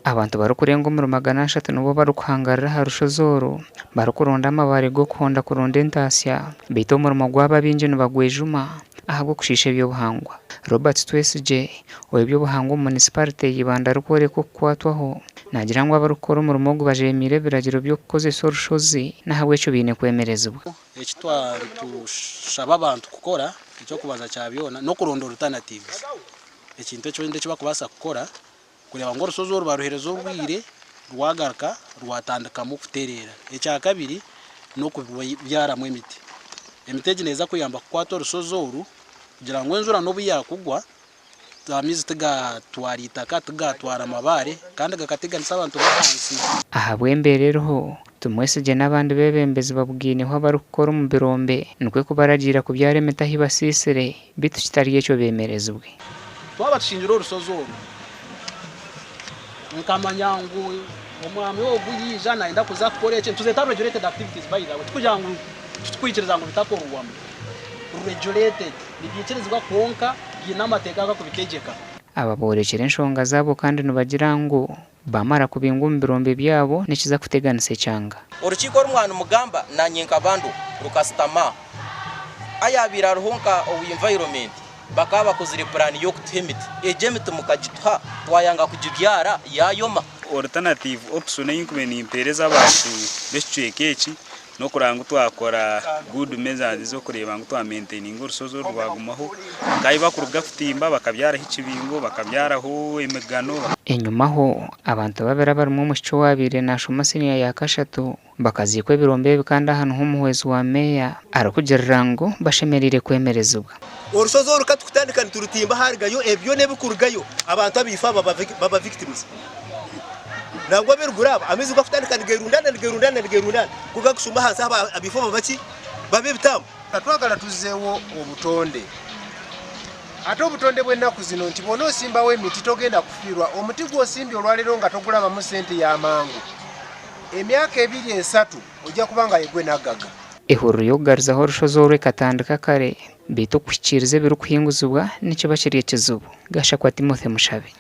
Abantu barikurenga omuri 300 nibo barikuhangarira aha rushozi oru barikuronda amabaare g'okuhonda kuronda entaasya beitu omurimo gwabo abaingi nibagwejuma ahabw'okushiisha eby'obuhangwa. Robert Twesigye, ow'eby'obuhangwa omu munisiparite ya Ibanda arikworeka okukwatwaho, naagira ngu abarikukora omurimo ogu bajeemiire ebiragiro by'okukozesa orushozi n'ahabw'ekyo baine kwemerezibwa. Eki twatushaba abantu kukora eky'okubanza kya byona n'okuronda alternatives, ekintu ekindi eki barikubaasa kukora kureeba ngu orushozi oru baruheereza obwire rwagaruka rwatandikamu kutereera. Ekyakabiri n'okubyaramu emiti. Emiti egi neeza kuyamba kukwata orushozi oru kugira ngu enjura n'obu yaakugwa amaizi tigaatwara itaka, tigaatwara mabaare kandi gakateganisa abantu b'ahansi. Ahabw'embeera eriho, Tumwesigye n'abandi beebembezi babugaineho abarikukora omu birombe nikwo kubaragiira kubyara emiti ahu basiisire beitu kitari ekyo beemerezibwe. Twaba tushingire orushozi oru, nkamanya ngu omwami ogu yaija nayenda kuza kukora eki, nituzeeta regulated activities by the way, tikugira ngu titukwikiriza ngu bitakorwamu, regulated, nibyikirizibwa kwonka biine amateeka agakubitegyeka. Aba boorekire enshonga zaabo kandi nibagira ngu Baamara kubingwa omu birombe byabo nikiza kuteganisa ekyanga. Orukiiko oru mwaba nimugamba nanye nkaba ndo rukasitama ayabaire ariho nka owa environment bakaba bakozire plan yokutuha emiti egyo emiti mukagituha twayanga kugibyara yayoma. Alternative option ei nkubaire nimpereza abantu b'ekicweka eki n'okureba ngu twakora good measures z'okureeba ngu twa maintaininga orushozi oru rwagumaho nka ahu bakuruga kutimba bakabyaraho ekibingo, bakabyaraho emigano. Enyimaho, abantu babiri abarimu omwishiki owaabaire naashoma siniya ya kashatu bakaziikwa ebirombe ebi kandi aha niho omuhwezi wa meeya arikugirira ngu bashemereire kwemerezibwa. Orushozi oru ka tukutandika niturutimba harugayo ebi byona ebikurugayo abantu abaife aba baba victims. Nangwa ab'eruguru aba amaizi ku gakutandika nigerundana nigerundana nigerundana ku gakushuma ahansi aba abaife baba ki? Baba ebitambo. Twagala tuzzeewo obutonde. Ate obutonde bw'ennaku zino nti bw'onoosimbawo emiti togenda kufiirwa. Omuti gw'osimbye olwaleero nga togulabamu ssente ya mangu, emyaka ebiri esatu ojja kuba nga yegwe naggaga. Ehururu y'okugarizaho orushozi oru ekatandika kare, beitu okuhikiiriza ebirikuhinguzibwa nikiba kiri ekizibu. Gashakwa Timothy Mushabe.